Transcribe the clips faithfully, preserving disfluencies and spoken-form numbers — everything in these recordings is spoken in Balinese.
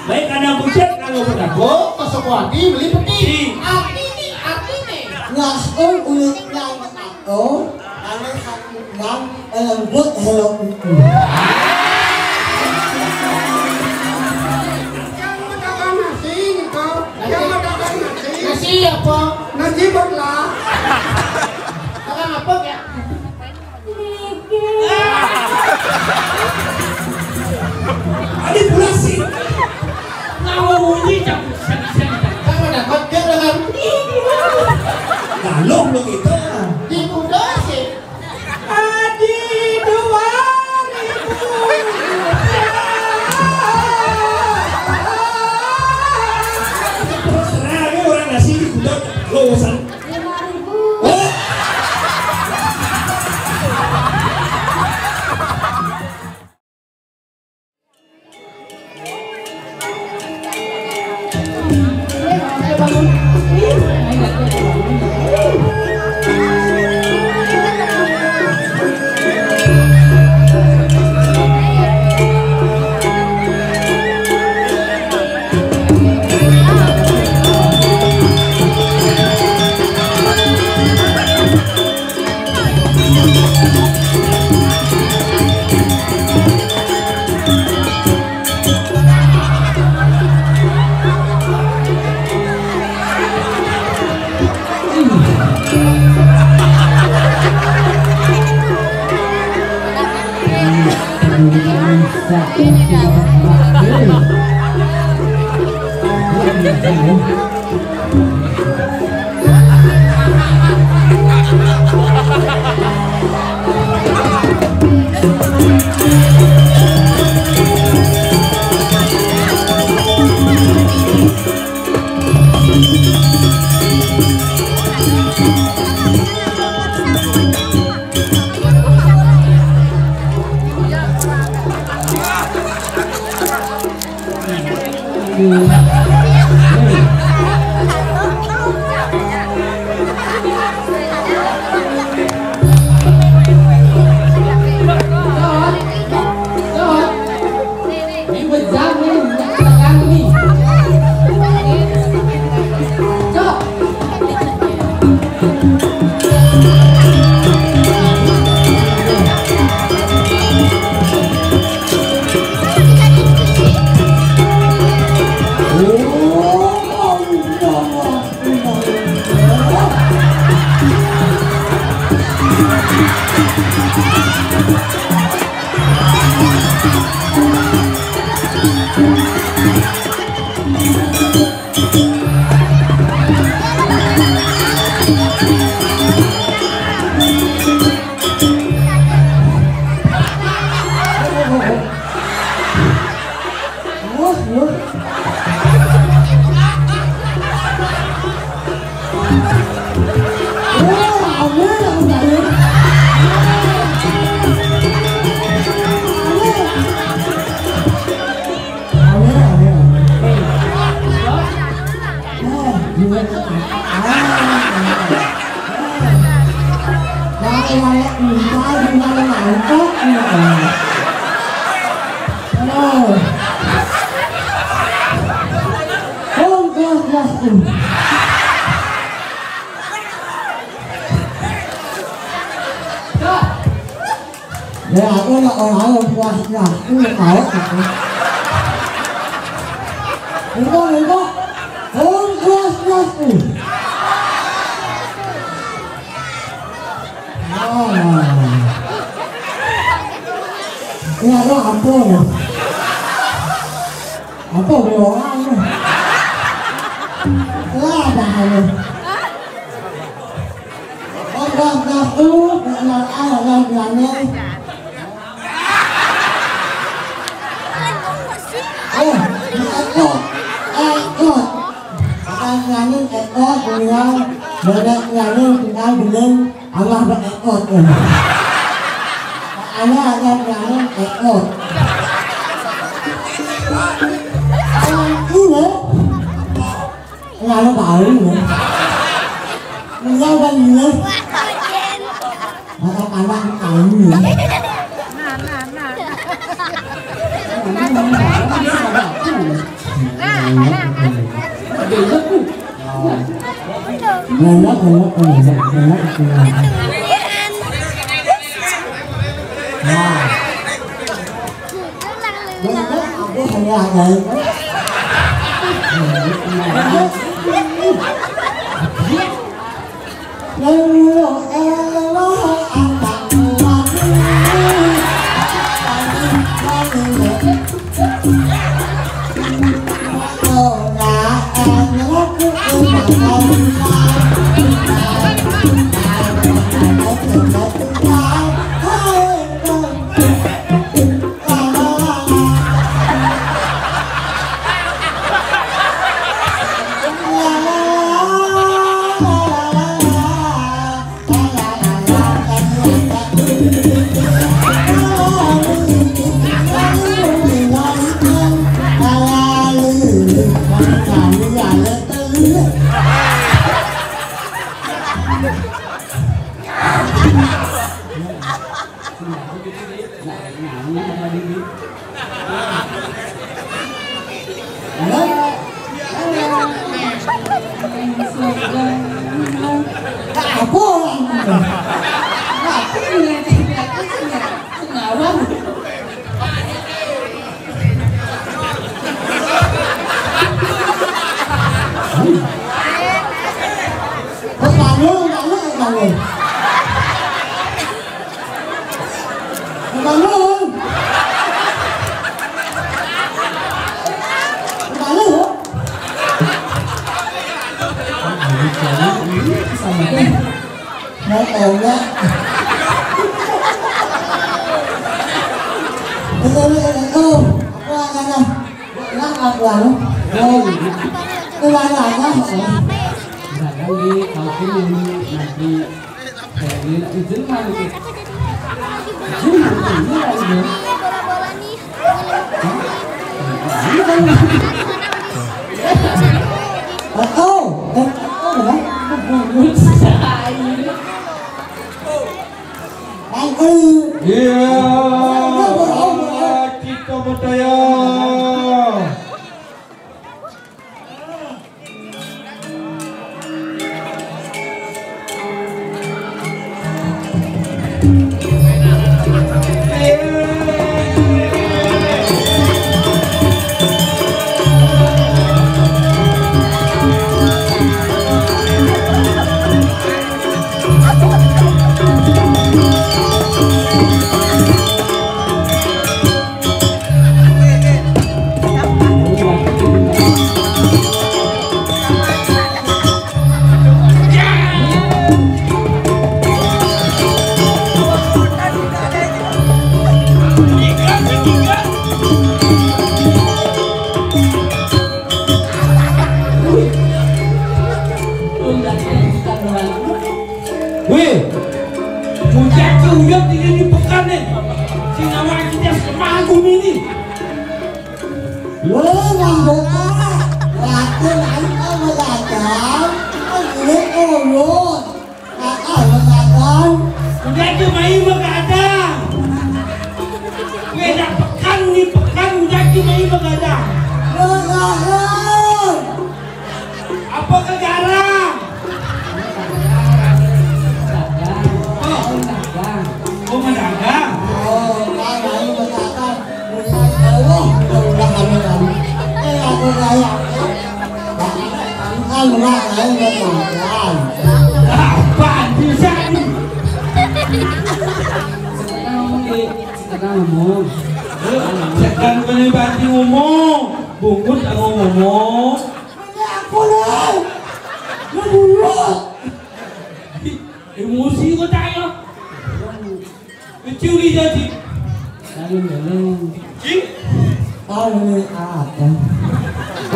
Baik, kana bujang kalau berdago, masuk hati beli peti. Artine, artine. Ngasih unik nang aku, anu satu nang lembut hello itu. Yang makan nasi nih kau, yang makan nasi. Nasi apa? Nasi bakla. Makan apa ya? Adi pula sih. Lawan bunyi jam sen-sen. Kamu dapat dia dengan. Lalu begitu. Diputusin. Adi dua ribu. Terus terang, ini orang nasi di gudang. Lo urusan. Ya, aku nak orang puas ya, aku nak tahu aku. Enggak, enggak. Om puas puas tu. Ah. Ya, lo apa? Apa dia orang ni? Lah, dah ni. Abah aku nak alam yang ni. Eh, ekor, ekor. Akan nyanyi ekor tinggal, boleh nyanyi tinggal dengan Allah berekor tu. Ada, ada nyanyi ekor. Ini. Lalu tahu ya. Enggak, Bang, ya. Masa kanak tahu ya. Banyak, banyak, banyak, banyak, banyak. Nah. Banyak, aku hanya ada itu. Apa orang itu? Apa yang ngawang? Kok bangun, bangun, bangun. Bangun. Bangun. Mau tau nggak? Betul, betul, betul. Aku akan, aku akan. Oh, iya. Itu ada apa? Misalkan di tahun ini nanti Iya, kita bertanya. Weh, bujang ke uyah di sini pekan ni. Sing awak kita semanggung ini. Weh, nang buka. Waktu lain kau belajar, kau boleh urut. Kakak belajar. Udah tu main begadang. Weh, dah pekan ni pekan, udah tu main begadang. Begadang. Apa ke garang? Oh, oh, mendagang. Oh, kalau mendagang, bukan Allah, mudah-mudahan mendagang. Eh, aku kaya. Bukan, Mak, saya mendagang. Apaan bisa ni? Sekarang ngomong, Dik. Sekarang ngomong. Sekarang bukan banting ngomong. Bungut aku ngomong. Aku lah. Lu dulu. Emosi kau tak ya? Kecil ni jadi. Lalu, lalu. Cik? Tahu ni apa?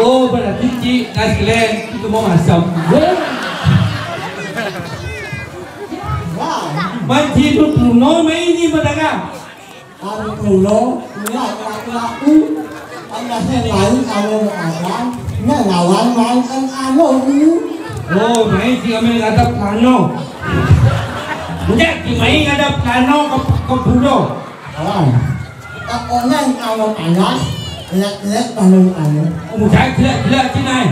Oh, berarti Cik Naslen itu mau masam. Weh. Wah. Manji tu Bruno main ni, Madara. Anu kula, nek laku-laku, ana sing lain anu kadang, nek lawan main kan anu. Oh, main si kami ngadap plano. Ndak, si main ngadap plano ke, ke pulau. Alah. Tak online anu panas, jelek-jelek anu anu. Oh, jelek-jelek si main.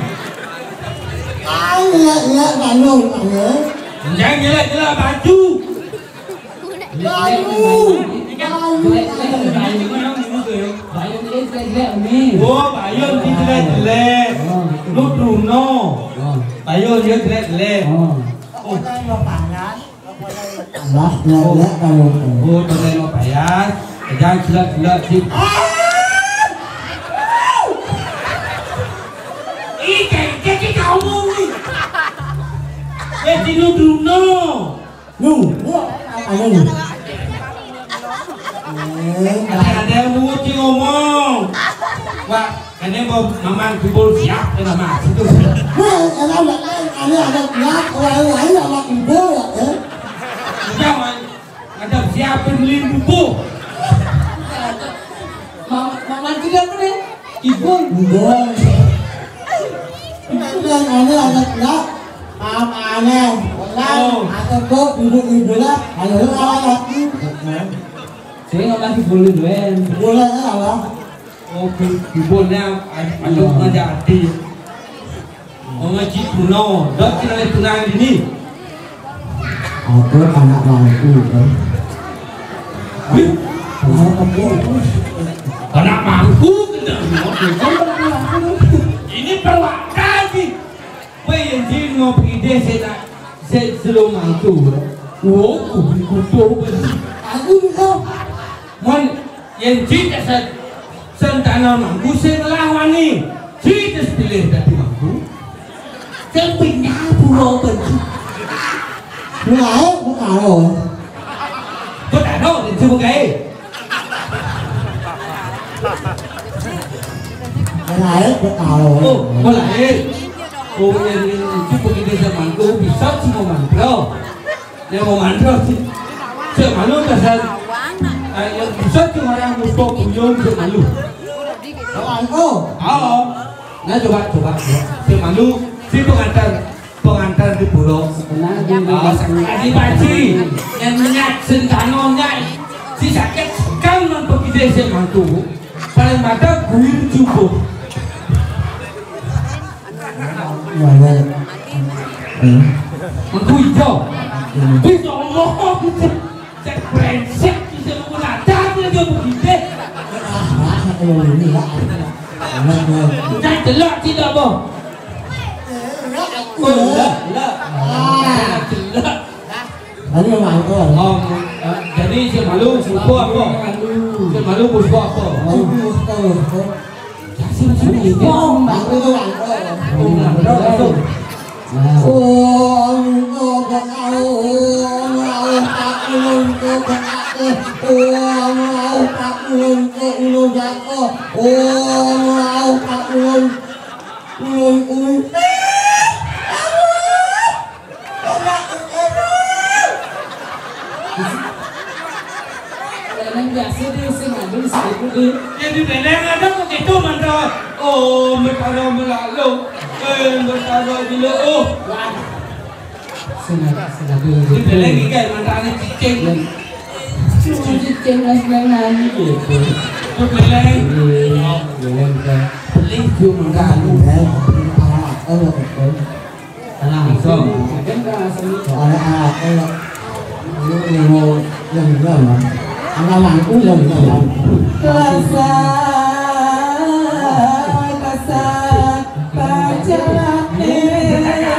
Ayo, ayo, ayo, ayo. Jangan jelek-jelek baju. Baju. Baju. Baju. Baju ni jelek-jelek ni. Oh, baju ni jelek-jelek. Oh, gitu. Lu Bruno. Oh. Baju dia jelek-jelek. Oh. Oh. Lah, lah, lah, kalau tu. Oh, tak ada apa ya. Jangan jelek-jelek sih. Ih, kayak, kayak kita omong ni. Eh, tidur dulu, no. Lu, lu, apa lu? Eh, ada, ada yang mau ngomong. Wah, ini mau maman kumpul siap, ya, Mas. Itu. Nah, kalau ada, ada, ada, ya, orang lain sama kumpul, ya, eh? Udah, Man. Ada siapa beli buku? Mama, mama juga apa nih? Ibu. Ibu. Yang ada anak ya, apa aneh? Oh. Atau kok ibu-ibu lah, ayo lu awal aku. Saya nggak masih boleh duen. Boleh ya Allah. Oh, ibu, ibunya, aduh, ngajak hati. Oh, ngaji kuno, dot kena tunang ini. Apa anak mangku, kan? Wih. Anak apa? Anak mangku, kena. Ini perwakilan. Weh, yang jin ngopi ide saya nak, saya selum mangku. Wo, kubi kudo, kan? Aku bisa. Mon, yang jin saya Sentana mangku sing ngelah wani. Jitis pilih dadi mangku. Sing pindah pulau benci. Lae karo. Kok tak ada, itu bukai. Lae karo. Oh, mulai. Oh, yang itu begitu saya mangku, bisa semua mangku. Yang mau mandor sih. Cek malu dasar. Eh, yang bisa cuma orang musuh buyung cek malu. Oh, oh. Oh. Nah, coba, coba, coba. Cek malu si pengantar, pengantar di pulau. Sebenarnya. Oh, sekali baci. Yang niat sentanonya si sakit sekali non pergi desa mantu. Paling mata guir cukup. Mangku ijo. Wis Allah, cek brengsek, bisa menggunakan dia begitu. Jangan jelek tidak, boh. Jelek, jelek. Jelek. Tadi yang mangkon. Oh, eh, jadi si malu musuh apa? Si malu musuh apa? Oh, musuh, musuh. Ya, si malu musuh. Mangkon itu mangkon. Oh, mangkon itu. Nah. Oh, mangkon, mangkon, mangkon, mangkon, mangkon, mangkon, mangkon, mangkon, mangkon. Yang biasa dia sing ada, sing ada. Yang di belakang ada kok gitu, mantra. Oh, Betara melalu. Eh, Betara bila, oh. Wah. Sing ada, sing ada. Di belakang ni kan, mantra ni cicing. Cuma cicing lah sebenarnya gitu. Di belakang. Iya, belakang kan. Beli cuma kan. Langsung. Soalnya anak, eh, ini, ini mau yang gimana? Anak mangku yang gimana? Kelasa, kelasa, baca, eh, baca,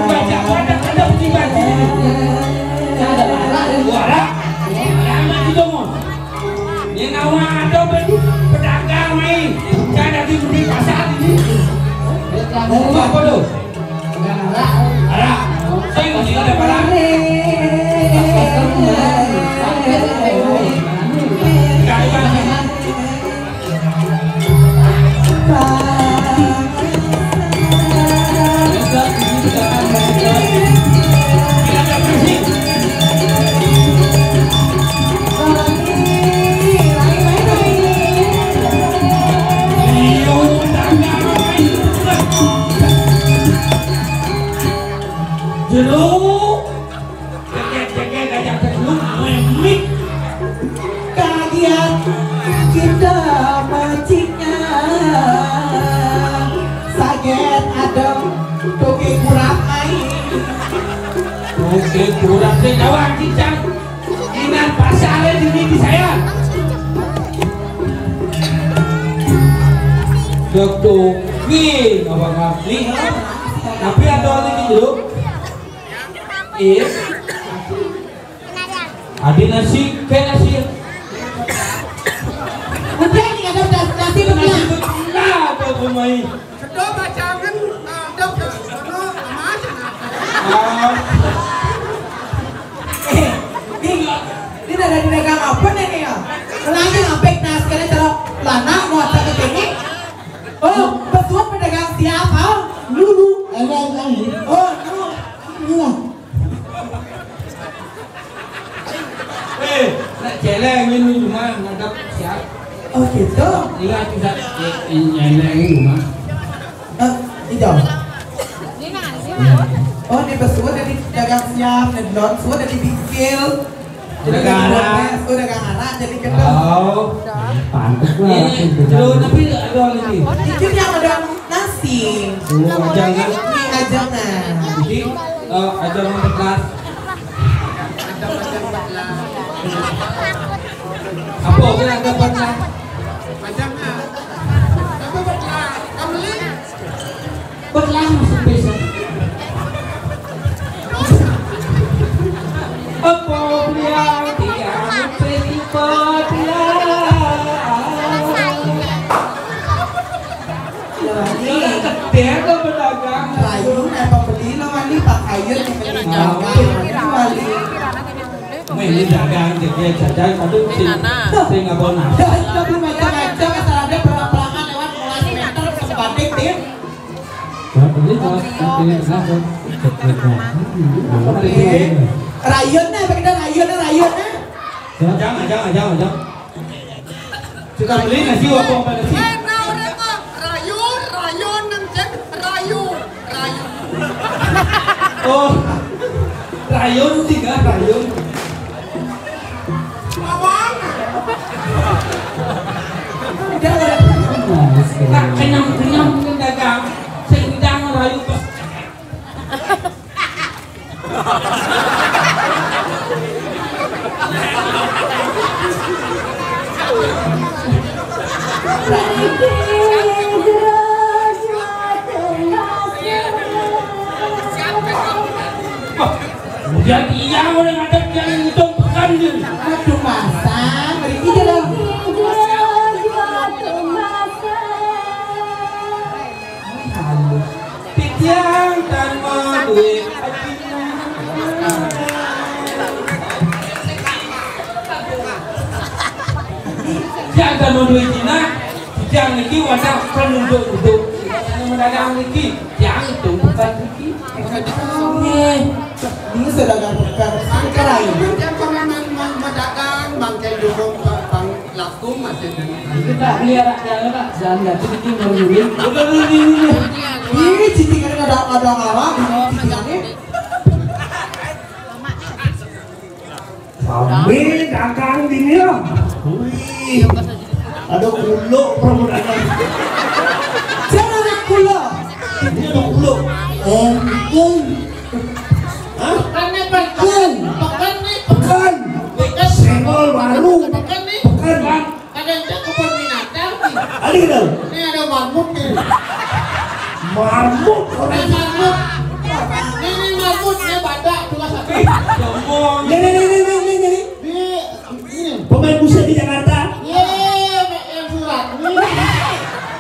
baca, baca, baca, baca. Suara. Yang awak ada pe-, pedagang main. Saya dah di, di pasar ini. Apa tu? Arak. Saya nggak ada barang. Jeruk. Kagiat kita mancingnya. Saget Kurang sing kawan cincang. Inan pasare dini di saya. Dokter Wi, apa ngerti? Tapi ada orang di dulu. Iya. Adi nasi, kayak nasi. Udah, ini ada nasi, nasi betul. Nasi betul, ada pemain. Kedua bacangan, eh, dok, dok, ono, sama aja, nah. Ah. Eh, ini, ini dari dagang apa nih, nih, ya? Lagi ngampek, nah, sekali cara lana, mau aja ke sini. Oh, pesuat pedagang siapa? Lulu. Ada yang lagi. Oh, no. Iya. Eh, nak celeng ini cuma ngadap siap. Oh, gitu. Iya, tidak. Eh, ini celeng ini cuma. Eh, hijau. Oh, ini pesuat dari dagang siap, neblon, suat dari bikil. Udah gak ada. Udah gak ada, jadi gendong. Oh, pantes lah. Ini, tapi ada lagi. Itu yang ada nasi. Oh, ajangan. Ini ajangan. Jadi, eh, ajangan bekas. Apa, apa yang ada bekas? Ajangan. Apa bekas? Kamu lihat? Berlangsung besok. Apa beliau tiang peti berlangsung? Ini ketir ke pedagang? Rayu, apa beli lo, Wali? Pakaian yang penting. Nah, dagang, Wali. Weh, ini dagang, jadi jajan, tapi sing, sing apa, nah? Tapi macam-macam, asal ada pelang-pelangan lewat mulai meter, sebatik, Tim. Nah, ini pas, ini kenapa? Oke. Rayun nih, apa kita rayun nih, rayun nih? Jangan, jangan, jangan, jangan. Suka beli nasi, apa, apa nasi? Eh, nah, orang mah rayun, rayun, nang cek, rayu, rayu. Oh, rayun sih, kan, rayun. Awang. Udah, udah. Nah, kenyang-kenyang mungkin dagang. Sing dagang rayu pas. Wah, kemudian iya, orang ada yang ngitung pekan gitu. Aduh, pasang, beri tiga dong. Halus. Titiang tanpa duit. Titiang tanpa duit Cina, titiang niki wadah penunduk-unduk. Yang mendagang niki, yang itu bukan niki. Nih, ini sudah dagang bukan. Sekarang ini dia pernah men-, men-, mendagang, bangkai dukung, bang, Laku masih dengar. Kita beli anak jalan, Pak. Jangan nggak tuh bikin baru dulu. Udah, udah, udah, udah. Ini citingan ada, ada apa? Citingannya. Sambil dagang gini ya. Wih. Ada kulo, pernah dagang. Jangan kulo. Ini ada kulo. Eh, itu. Hah? Pekan nih, Pak. Pekan. Pekan nih. Pekan. Pekan. Senggol baru. Pekan nih. Pekan. Bang, kadang cek kebun binatang nih. Ada gitu. Ini ada marmut nih. Marmut. Ini orang. Marmut. Ini, ini marmut, ini badak, cuma satu. Sombong. Ini, ini, ini, ini, ini, ini. Di, ini. Pemain musik di Jakarta. Iya, yang surat. Ini.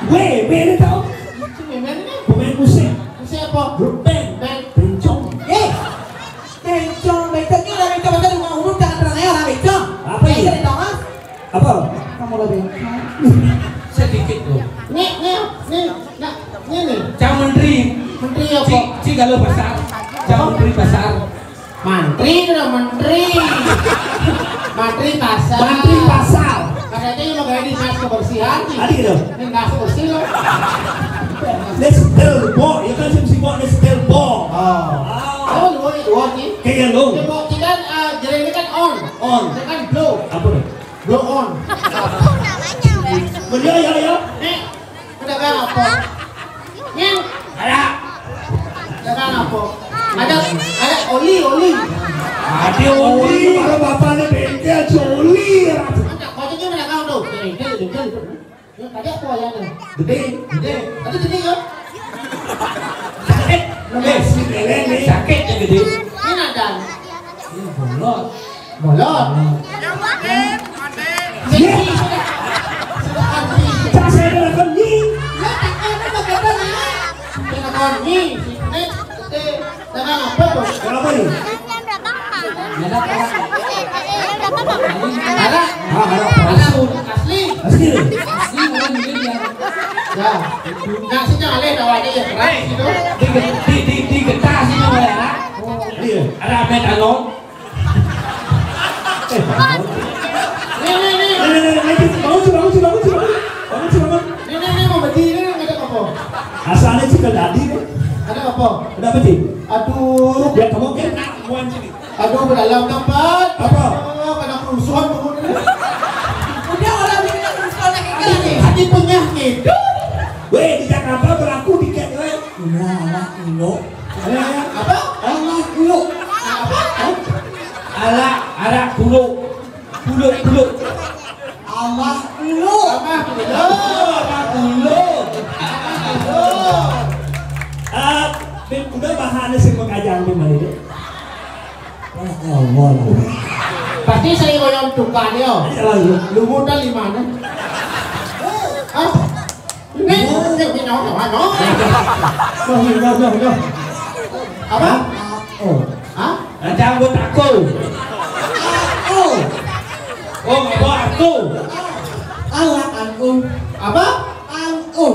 Weh, weh, ini tahu? Ini, ini, ini. Pemain musik. Musik apa? Grup band. Band. Bencong. Eh, bencong, bencong. Ini orang bencong, masa di rumah umum, jangan pernah ya orang bencong. Apa ini? Bencong di Thomas. Apa? Kamu lebih. Sedikit loh. Nih, nih, nih, nah, nih, nih. Cang Menteri. Menteri apa? Ci, ci kalau pasar. Cang Menteri pasar. Mantri itu dah, menteri. Mantri pasar. Mantri pasar. Katanya mau gaya dinas kebersihan nih. Tadi gitu. Ini nggak bersih loh. Ini setel bo, ya kan, sim sibuk ini setel bo. Oh. Oh, lu ini dua nih. Kayak lu. Ini bo, ini kan, eh, jadi ini kan on. On. Ini kan blow. Apa nih? Blow on. Beliau ya, ya. Nih, pedagang apa? Nih. Ada. Pedagang apa? Ada, ada oli, oli. Ini ada apa ya nih? Gede, gede. Tapi gede ya? Sakit. Eh, si Lele nih. Sakit yang gede. Ini ada. Ini bolot. Bolot. Iya. Cak saya telepon nih. Ya, tak ada apa-apa lah. Telepon nih. Ini, eh, dengan apa tuh? Kenapa nih? Ada. Ah, ada. Ada. Asli. Asli. Asli, orang ini dia. Ya. Nah, sini alih tahu aja ya, keras gitu. Di, di, di, di getah sini, ya. Iya. Ada Ahmed Anon. Eh, Anon. Nih, nih, nih. Nih, nih, nih, nih, bangun, bangun, bangun, bangun. Bangun, bangun. Nih, nih, nih, mau berdiri, nih, ngajak apa? Asalnya sih ke tadi, nih. Ada apa? Ada apa, Cik? Aduh. Ya, kamu kan nak buan sini. Aduh, berdalam tempat. Apa? Oh, kena kerusuhan bangun ini. Udah orang ini kena kerusuhan lagi kan? Hati penyakit. Weh, di Jakarta berlaku tiket, weh. Nah, anak lo. Eh, apa? Anak lo. Apa? Hah? Arak, arak, kulo. Kulo, kulo. Amak kulo. Amak kulo. Amak kulo. Amak kulo. Ah, Bim, udah bahannya sih mengajang, Bim, hari ini. Ya Allah. Pasti saya ngoyong tukar dia. Iya, iya. Lumutan di mana? Hah? Ini, ini, ini, ini, ini. Apa? Oh. Hah? Ada anggota aku. Oh. Oh, apa aku? Alah, aku. Apa? Aku.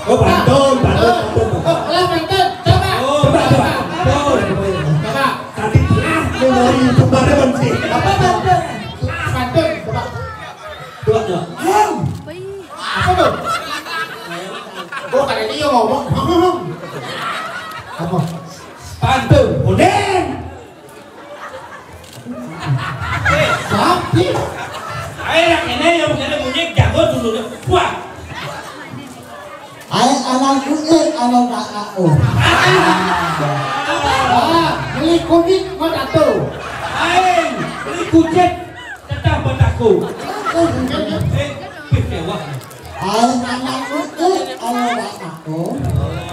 Oh, pantun, pantun, pantun. Oh, lah, pantun. Coba. Oh, coba, coba. Pantun. Coba. Tadi telah memori YouTuber benci. Apa pantun? Pantun, coba. Coba, coba. Apa tuh? Oh, kata dia ngomong. Apa? Pantun. Odeng. Sapi. Ayo, yang ini yang kena bunyi jago dulu. Wah. Ayo, anak gue, anak kakak, oh. Ah, beli kucing, mau tato. Ayo, beli kucing. Tetap bertaku. Eh, pih, ya, wah. Ayo, anak gue, anak kakak, oh.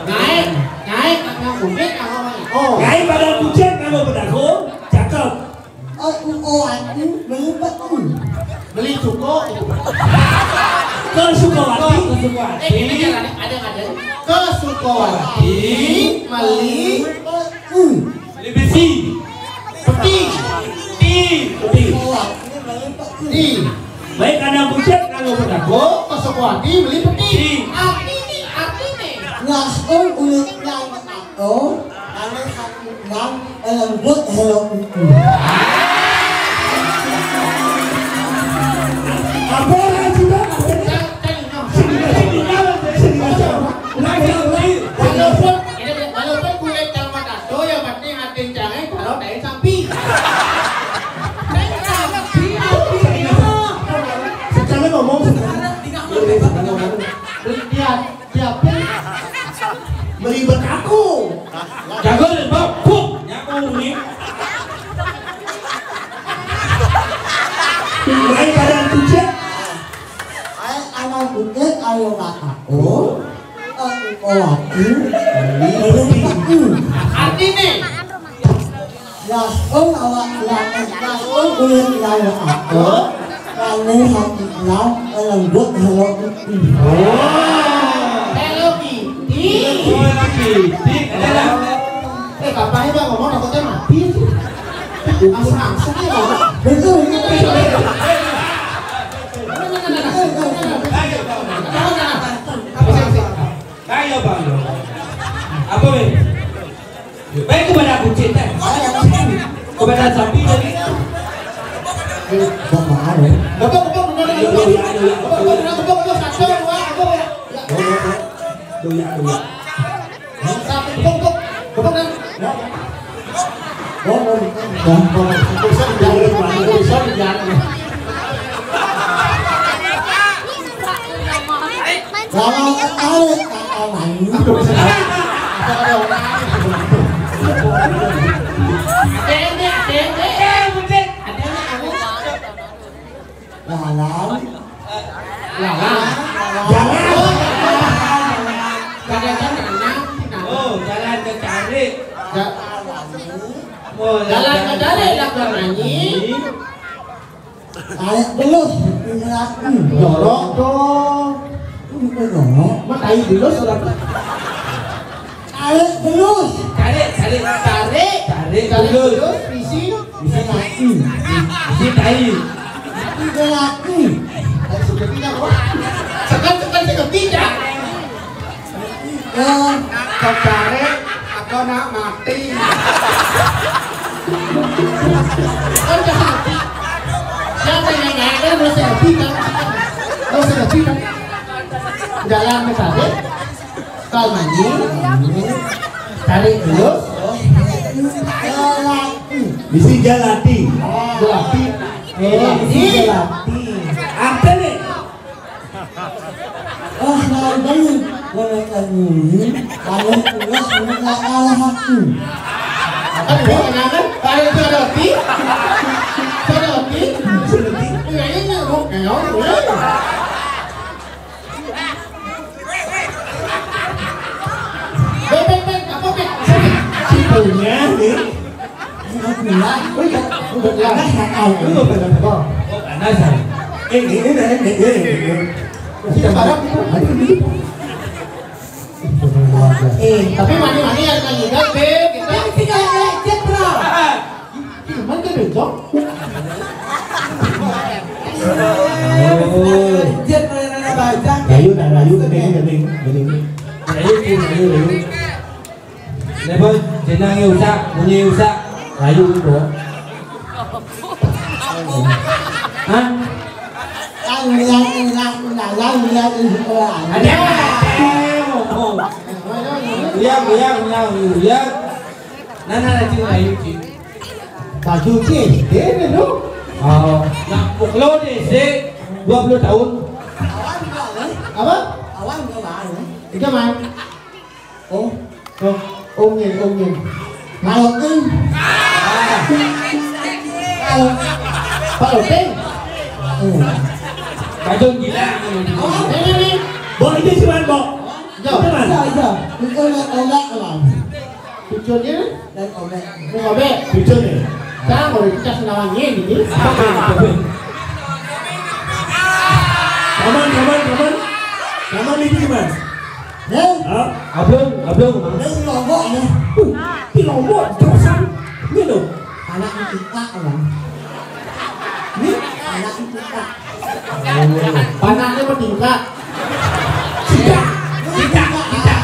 Naik, naik, anak gue, anak kakak, oh. Naik badan kucing, kalau bertaku, cakep. Oh, oh, aku beli betul. Beli cuko. Ke Sukawati. Ke Sukawati. Eh, ini ada, ada, ada. Ke Sukawati, beli. Hmm. Beli besi. Peti. Peti. Peti. Oh, aku beli betul. Peti. Baik, anak kucing kalau bertaku, ke Sukawati beli peti. Peti. Arti nih, arti nih. Nah, oh, udah nyampe. Oh, anu satu enam, eh, lembut, hello, itu. Apa orang juga? Sini, sini, sini, sini, sini. Ulang, ulang, ulang. Walaupun, walaupun kulit sama tato, yang penting hati jangan kalau dari sapi. Dari sapi, hati. Sekarang ngomong, sekarang. Sekarang ngomong. Lihat. Siapa? Beli betaku. Jago dan bapuk. Nyaku nih. Mulai badan kucing. Ayo, anak kucing, ayo betaku. Oh, aku. Beli betaku. Artinya? Langsung awak bilang, langsung kulit bilang apa? Kami hati bilang, lembut Hello Kitty. Oh. Hello Kitty. Oh, Hello Kitty. Eh, bapaknya udah ngomong, takutnya mati sih. Langsung, langsung ya, Bang. Betul, betul. Ayo, Bang. Apa, Bang? Baik kepada kucing teh. Kepada sapi tadi. Bapak, bapak, benar, benar, benar. Aduh, ya, aduh, ya. Bapak, benar, benar, benar. Satu, dua, satu, ya. Ya. Aduh, ya, aduh, ya. Satu, bapak, bapak, bapak, benar. Ya. Bapak, bapak, bapak. Bisa dibiarin, Pak. Bisa dibiarin. Kalau ketarik, kata lain. Lalang. Lalang. Jalan. Jalan. Jalan. Oh, jalan ke Carik. Ja-, oh, jalan ke Carik lah kau nyanyi. Tarik belus, ini aku. Jorok dong. Ini jorok. Mak tai belus lah. Tarik belus. Tarik, tarik, tarik. Tarik, tarik belus. Belus, isi. Isi tai. Isi tai. Isi tai. Sekan, sekan, sekan tidak. Ya, kau tarik atau nak mati. Kau jangan mati. Siapa yang nyanyi? Lu sedih kan? Lu sedih kan? Jalan ke sana. Kau mandi. Tarik dulu. Jalati. Bisi jalati. Jalati. Eh, bisi jalati. Apa nih? Oh, lain banget. Kalau kamu ini, kalau tugas, ini nggak kalah aku. Apa tuh? Kenapa? Kalau itu ada roti? Ada roti? Roti? Enggak, ini enggak. Enggak, enggak. Bek, bek, bek, apa, bek? Sipunya nih. Udah pulang. Oh, iya. Udah pulang. Panas, nggak tahu. Lu nggak pernah tahu. Oh, panas, ya? Eh, ini, ini, ini, ini, ini. Masih ada barang itu. Aduh, ini. Eh, tapi mani-mani yang nggak ngigat, bek. Kita sih kayak lecet, bro. Cuman dia besok. Oh. Jet, mana baca? Rayu, nah, rayu, gini, gini, gini. Rayu, gini, rayu, rayu. Lepas jenang ya usah, bunyi usah. Rayu, gitu. Hah? Yang, yang, yang, yang, yang, yang, yang, yang. Ada. Oh, oh. Uyang, uyang, uyang, uyang. Nah, nah, nah, cing, rayu, cing. Baju C S D nih, Bro. Oh, nah, muklo di S D dua puluh tahun. Awan enggak, eh? Apa? Awan enggak, Bang, eh? Itu, Bang. Oh. Oh, ongin, ongin. Kalau eng. Kalau Pak Openg. Oh. Bajun gila. Oh, ini nih. Bo, itu cuman, Bo. Yo, itu, Mas. Iya, iya. Itu enggak, enggak, Bang. Tujuannya? Dan obek. Ini obek. Tujuan ya? Jangan mau dicas nawangin gitu. Apa yang dicoba? Aman, aman, aman. Aman ini gimana? Ya? Hah? Ablung, ablung. Ini lombok ya. Uh, di lombok, terusan. Ini loh. Anak kita, Bang. Ini anak kita. Panahnya bertingkat. Tidak, tidak, tidak.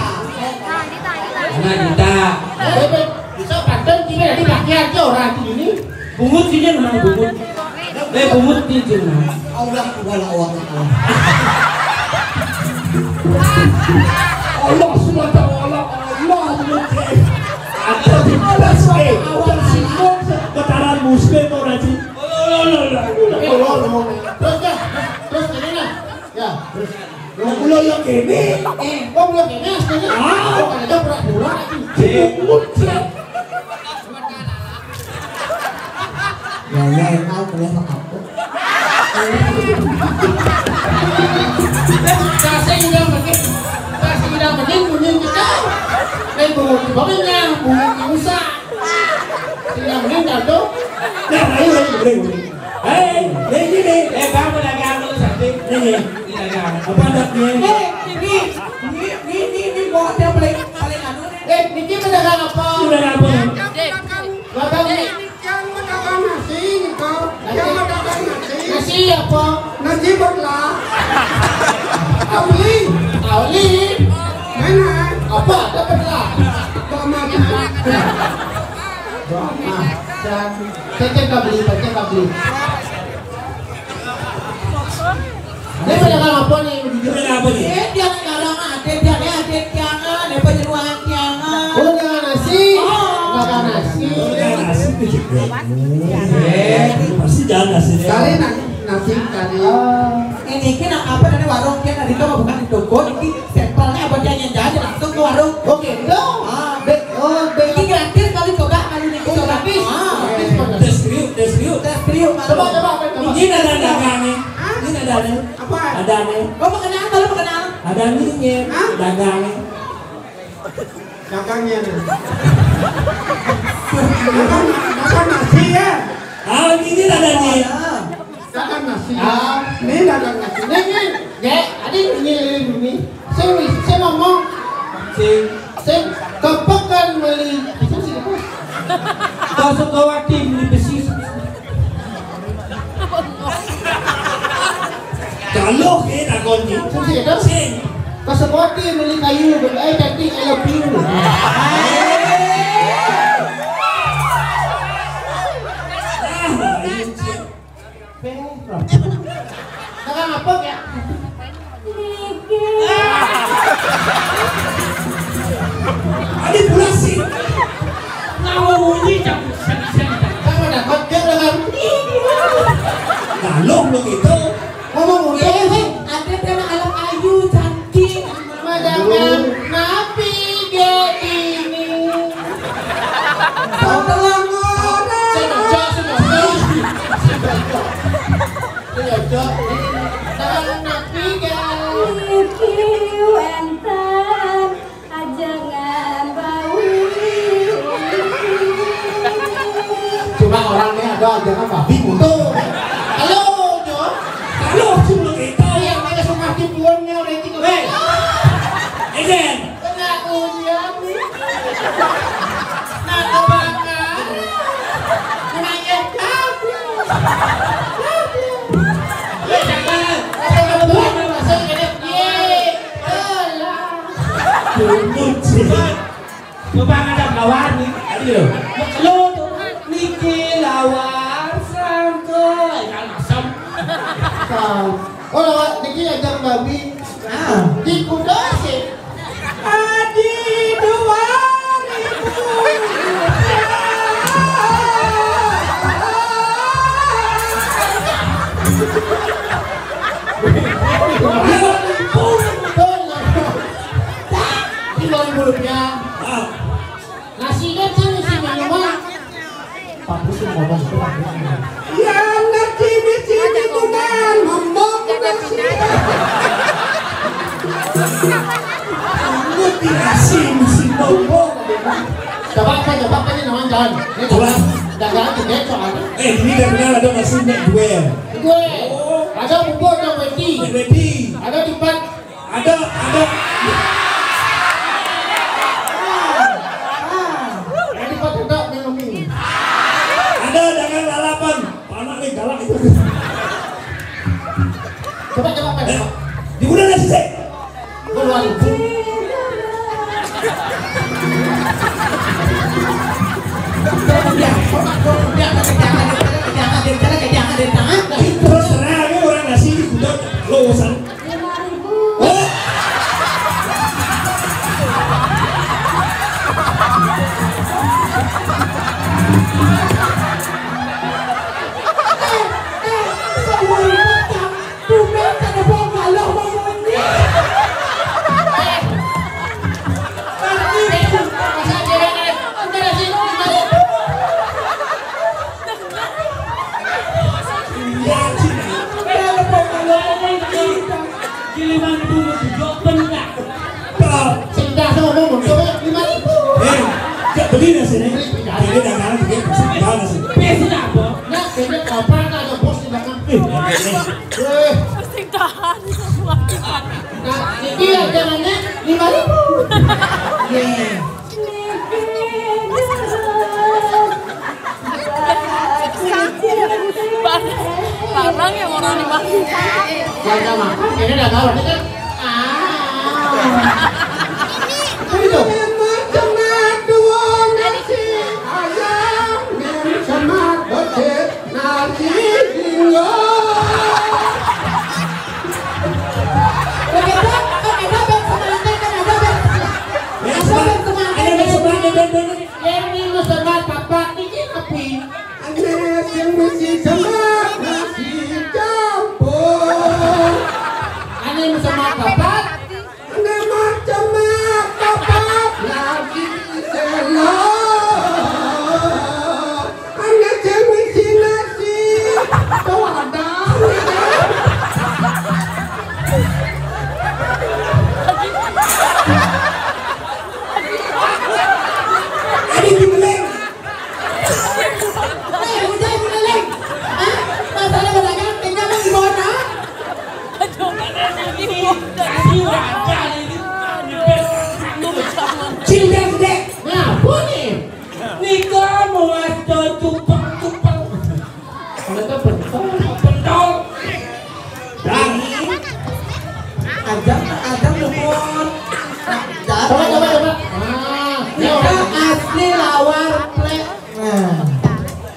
Anak kita. Eh, bisa pantun, kita jadi rakyat aja orang di sini. Bungut sini, memang bungut. Eh, bungut di sini. Allah, Allah, Allah. Allah subhanahu wa ta'ala, Allah bungut. Ada di atas, eh, ada singgung, ketaran muslim, orang sini. Terus, ya. Terus ini nah. Ya, terus. Lah, kula ya kene. Eh, kok kula kene asline? Ah. Kok ada pura-pura iki? Sing kucing. Ya, ya, tahu kena apa? Kasih udah mending. Kasih udah mending, mending kita. Main bunga, bunga, bunga usah. Sing nang mrene, Cak, Cuk. Nah, ayo, ayo, boleh, boleh. Hei, ini, ini. Eh, Bang, pedagang lu satu. Ini, ini. Ini dagang. Apa anaknya? Eh, ini, ini, ini, ini, mau ada paling, paling anu nih. Eh, niki pedagang apa? Pedagang apa? Pedagang ini. Yang pedagang nasi, nih, kau. Yang pedagang nasi. Nasi apa? Nasi betlak. Kau beli? Kau beli? Mana? Apa? Ada betlak? Kau makan. Wah, dan cecek kabeli, cecek kabeli. Ini pedagang apa nih? Pedagang apa nih? Eh, tiang sekarang ada, tiangnya ada, tiangan, ada penyeluhan tiangan. Oh, dagang nasi. Oh. Dagang nasi. Dagang nasi tuh juga. Eh, pasti jalan nasi. Kali nasi, nasi kali. Ini kan apa namanya warung dia tadi tuh bukan di toko, ini sampelnya apa dia yang jadi langsung ke warung. Oke, itu. Ah, be-, oh, be-, ini gratis kali coba, kali ini coba. Gratis. Ah. Gratis, tes kriuk, tes kriuk. Tes kriuk, coba, coba, coba. Ini ada dagang nih. Hah? Ini ada Apa? Ada nih. Oh, mau kenal, kalau mau kenal. Ada nih, Hah? Dagang. Dagangnya nih. Makan, makan nasi ya? Ah, ini ada nih. Dagang nasi. Ah. Ini dagang nasi. Ini, ini. Ya, ada ini, ini. Saya, saya ngomong. Sing. Sing, ke pekan beli. Itu sih apa? Ke Sukawati beli besi. Kalau kita konti. Sing, sing, sing. Ke Sukawati beli kayu, eh, cantik, I love you. Ah, iya, sih. Dagang apa ya? Ini pulas sih. Ngawur bunyi, cak. Sama dapat dia dagang. Lalu lo gitu. Ngomong udah. Eh, ada tanah alam ayu, cantik. Madakan napi ge ini. Kau telah ngorek. Saya baca, saya baca. Saya baca. Madakan napi ge. Iki wénten ajengan bawi. Cuma orangnya ada ajengan babi, butuh. Halo, Jo. Halo, cuma kita. Iya, mana semua di puannya, udah itu. Hei. Eden. Kena ujian nih. Nah, kebangan. Kena ya, kabur. Kabur. Ya, jangan. Masuk ke puan, masuk ke dia. Ye. Alah. Bungut sih. Coba ngadap lawar nih. Aduh. Lo tuh. Niki lawar sangko. Jangan asam. Kau. Oh, lawar niki ajang babi. Ah, di kuda sih. Adi dua ribu rupiah. Dua ribu rupiah. Nasi kan sini sih minuman. Pak Bus yang ngomong itu, Pak Bus yang ngomong. Ya, anak cini-cini tuh kan, ngomong nasi. Kamu tidak sih, mesti ngomong. Coba apa, coba apa ini namanya, Jon? Ini coba. Dagang juga soalnya. Eh, ini terkenal ada nasi nek duel. Duel. Oh. Ada bubur, ada roti. Roti. Ada tipat. Ada, ada. Ada dagang lalapan. Panak nih galak itu. Coba, coba, coba. Eh, di mana nasi sih? Dua ribu. Terus terang, ini orang nasi di gudang, lo urusan. Giliran ibu mau dijawab benar. Sing dah sama ngomong, coba lima ribu. Eh, cek beli nasi nih. Jadi dagangan bikin sing dah nasi. Biasa apa? Nah, kayaknya kapan ada bos di belakang. Eh, eh. Sing tahan. Nah, ini acaranya lima ribu. Iya. Barang yang orang dimakan. Jangan makan, ini udah tahu, ini kan. Ah. Itu. Nasi ayam, nasi sama becek, nasi tinggal. Begitu, kan ada band semangat, kan ada band. Ada band semangat. Ini mesti banget, ini mesti banget, Bapak. Ini apa? Ane sing mesti semak nasi campur. Ane mesti semak babat. Ane maca Kasih wadah ini. Cil gedé. Nah, apa nih? Nika mau ngaco cupang-cupang. Mereka pentol, pentol. Dani. Ajang, ajang nyebut. Coba, coba, coba. Nah, Nika asli lawar plek. Nah.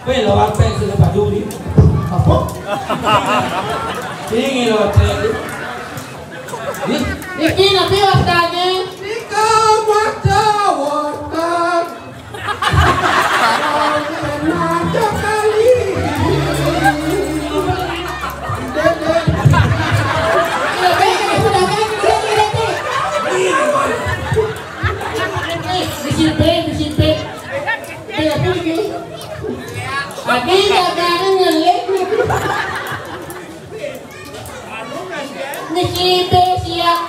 Weh, lawar plek sudah padu ni. Apa? Ini lawar plek ni. Niki napi wastane? Nika maca warteg. Maca kali. Dedek. Disimpen, disimpen. Adi dagangan ngelik. Niki be siap.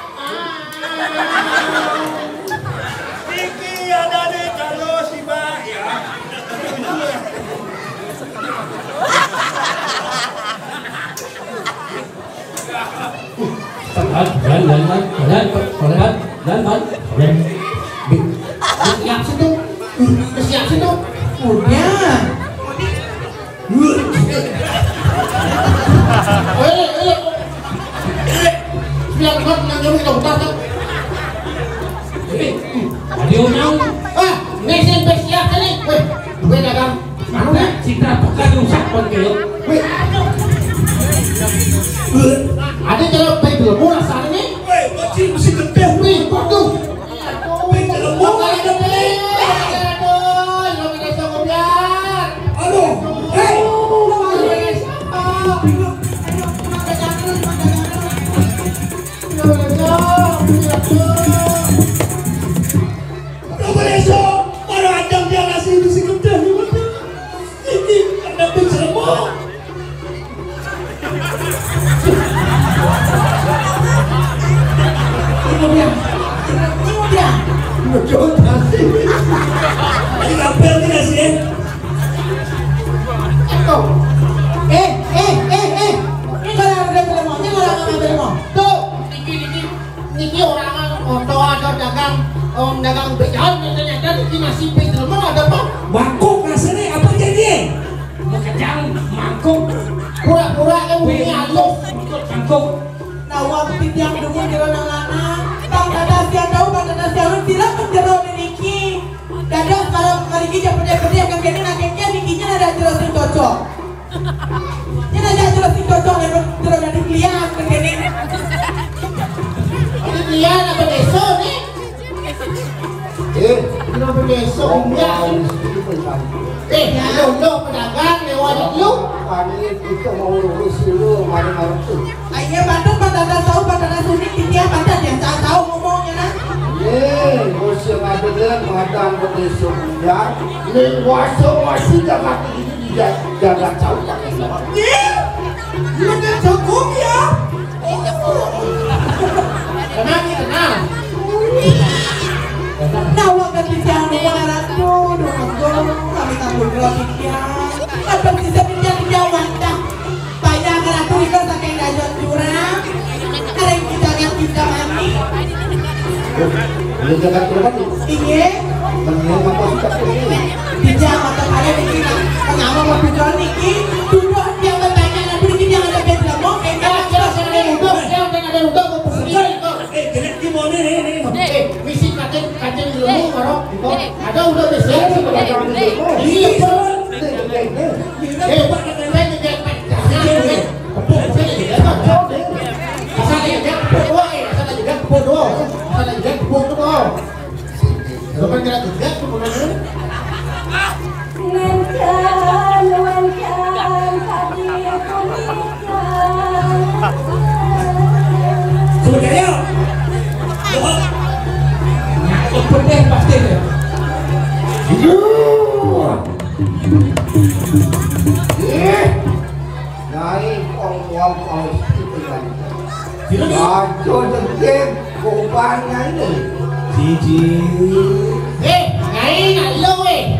Niki ada deh kalau si Mbak ya. Pelan, pelan, pelan, pelan, pelan, pelan, pelan, pelan, pelan. Bi-, bi-, siap situ. Siap situ. Udah. Eh, eh. Biar kuat nang jauh kita buka, kan? Eh, dia nyau. Ah, mesin besiak tadi. Weh, gue dagang. Mana? Citra bukan rusak, Bang, kayak. Weh. Ada jalan baik dulu, murah sana nih. Weh, kecil mesti gede. Weh, waduh. Ini dia. Ini dia. Ini dia. Ini kabel ini sih. Tuh. Eh, eh, eh, eh. Ini kalau ada telepon, ini kalau ada telepon. Tuh, niki, niki, niki orang, orang tua ada dagang, orang dagang bejan, ternyata niki masih bejan, ada apa? Mangkuk rasanya apa jadi? Makejang, mangkuk. Pura-pura yang bunyi halus. Mangkuk, mangkuk. Nah, waktu tiang dukun jero nang lanang, Bang Dadas tiang tahu, Bang Dadas tiang urut, tidak menjero niki. Dadas kalau mariki jam pedih-pedih, kang kene nak kengken nikinya ada jero sing cocok. Ini ada jero sing cocok, jero dari klian, kang kene. Ini klian apa desa nih? Eh, kenapa besok? Oh, ya. Mau di situ pun kan. Eh, ya, lo, lo pedagang lewat lu. Kami kita mau urus dulu, mari-mari tuh. Ayo, bantu Pak Tata tahu, Pak Tata Sunik, dia Pak Tata yang tak tahu ngomongnya, nah. Eh, bos yang ada dia, madang ke besok ya. Ini wasong masih dah mati ini, dia jaga tahu pakai nama. Iya. Dia jago ya. Tenang, tenang. Nah, waktu di jalan ini, Ratu, dua minggu, kami tanggung jawab pikiran. Apa bisa pikiran di Jawa, dah? Banyak Ratu itu saking dayot jurang. Ada yang kita lihat kita mandi. Ini jaga tempat. Iya. Mendingan apa sih, Kak? Bijak atau kalian ini, Kak? Kenapa mau bicara niki? Duduk dia bertanya, nanti dia ada dia ngomong, eh, jelas, jelas, ada yang udah, dia udah ada yang udah, mau pusing, eh, jelek di mana nih, nih? Eh, misi kancing, kancing dulu, baru, ada udah biasa, sih, udah. Iya, Pak. Eh, Pak, jangan, jangan, jangan. Asal aja, asal aja, asal aja, Sebenarnya, pedih pasti. Nyai kong wau kong istiqlal. Raja degdeg, gobanya ini. Cici. Eh, Nyai nak lo weh.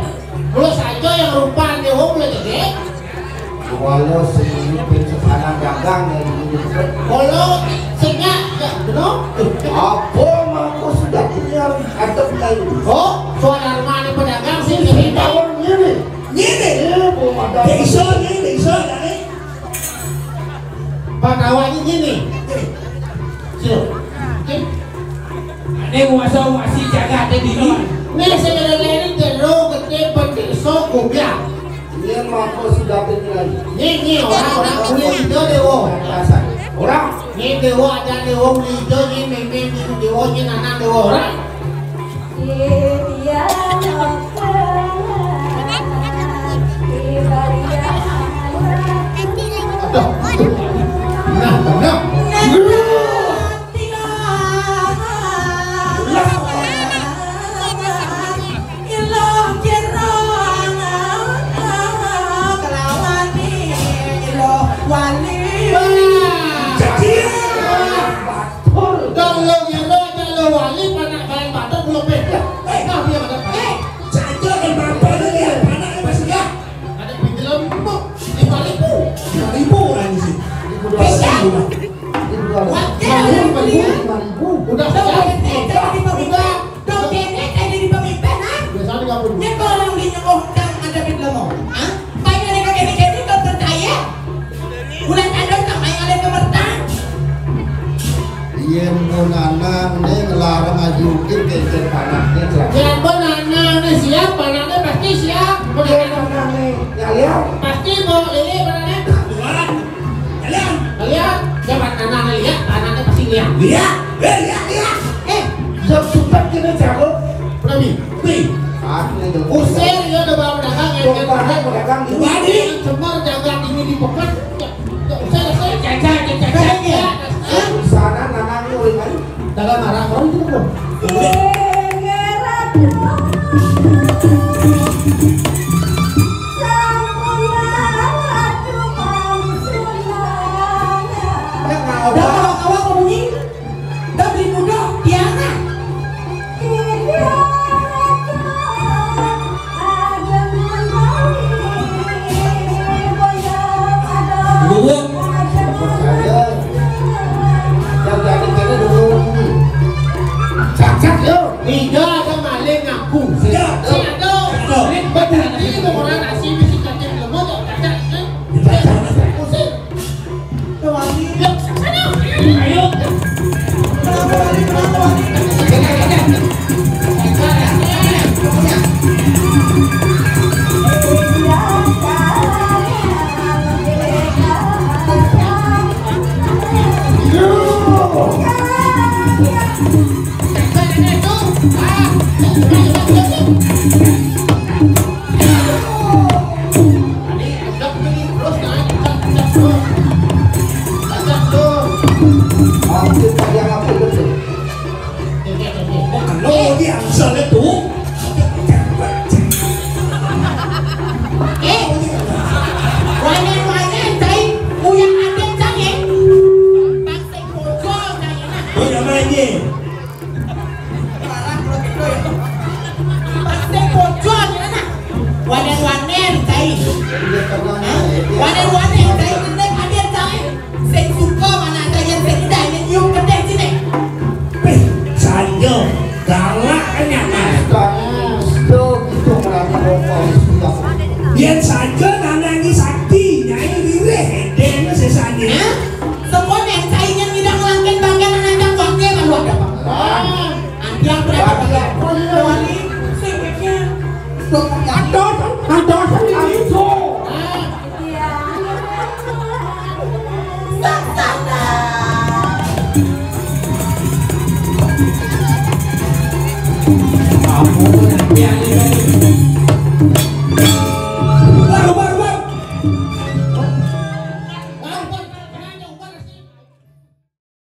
Kalau saja yang rupa dia wong boleh degdeg. Walau sing nyupir sepanang dagang ya gitu. Kalau sing nyak, ya, bener? Apa mangko sudah punya atau lain? Oh, suara rumah ada pedagang sih. Sing tahu ini. Ini. Ini belum ada. Dek iso, ini dek iso, Dek. Pak Kawan ini. Sini. Oke. Ane nguasa nguasi jaga ate diri. Nih sebenarnya ini jero gede penting so kubiah. Iya, mako sudah penilai. Nih, nih, orang-orang kulit hijau dewa. Orang. Nih, dewa ada dewa kulit hijau, nih, meme, nih, dewa, nih, anak dewa orang. Aduh. Nah, nah. Wali. Jadi, batur. Kalau kira kalau wali, panak kalian batur, belum beda. Eh, nah, dia ada. Eh, saja kan bapak ini, ya, panaknya masih ya. Ada pinjelan lima ribu. Lima ribu orang di sini. Lima ribu. Wakil yang beli. Lima ribu. Udah, udah, udah, udah. Dong kene kene di pemimpin, ah? Biasanya nggak perlu. Nek orang beli nyokong kang ada di belum. Ah? Paling ada kene kene kau percaya. Bulan ada tak main ada kemertan. Iya, mun anak nih ngelarang aja ukir kecil panaknya, Cak. Ya, mun anak nih siap, panaknya pasti siap. Mun anak nih, ya, lihat. Pasti mau lele panaknya. Buat. Kalian. Kalian. Siapa anak nih lihat, panaknya pasti lihat. Lihat. Eh, lihat, lihat. Eh, jam sumpah kita jago. Berani. Wih. Aku itu. Usir, ya, udah bawa pedagang, ya, kan? Pedagang, pedagang. Berani. Semua jaga tinggi di pokok. Usir, usir. Jaga, jaga, jaga. Sana, nanang, lu, kan? Dagang marah, orang itu, kan? Udah, kalau awak ngomongin, udah beli muda, Tiara. Gubuk. Yang jadi kene dulu. Cacat, yo. Tiga ada maling ngaku. Siap. Si ada. Siap. Ini betul. Ini orang nasi mesti kacang lemot, cacat, kan? Pusing. Ayo. Eh, wanen-wanen, cai, uyang aden, cai, eh. Bang sing bojol, cai, nah. Oh, ya, main, ye. Pasti bocor, gimana? Wanen-wanen, cai. Hah? Wanen-wanen, cai, gendeng, hadir, cai. Sing suka mana aja yang sing udah, ini nyium gedeh sini. Pih, saja. Galak kan, ya, Mas? Tuh, gitu, merasa bokong, sudah. Yen saja nanangi sakti, nyai ririh, dene sesane. Hah? Semua yang cai yang ngidang langken bangken anak wakil, lalu ada apa? Ah. Antiang berapa? Wali, sing mikir. Ados, ados, ados. Ampun, antiang ini.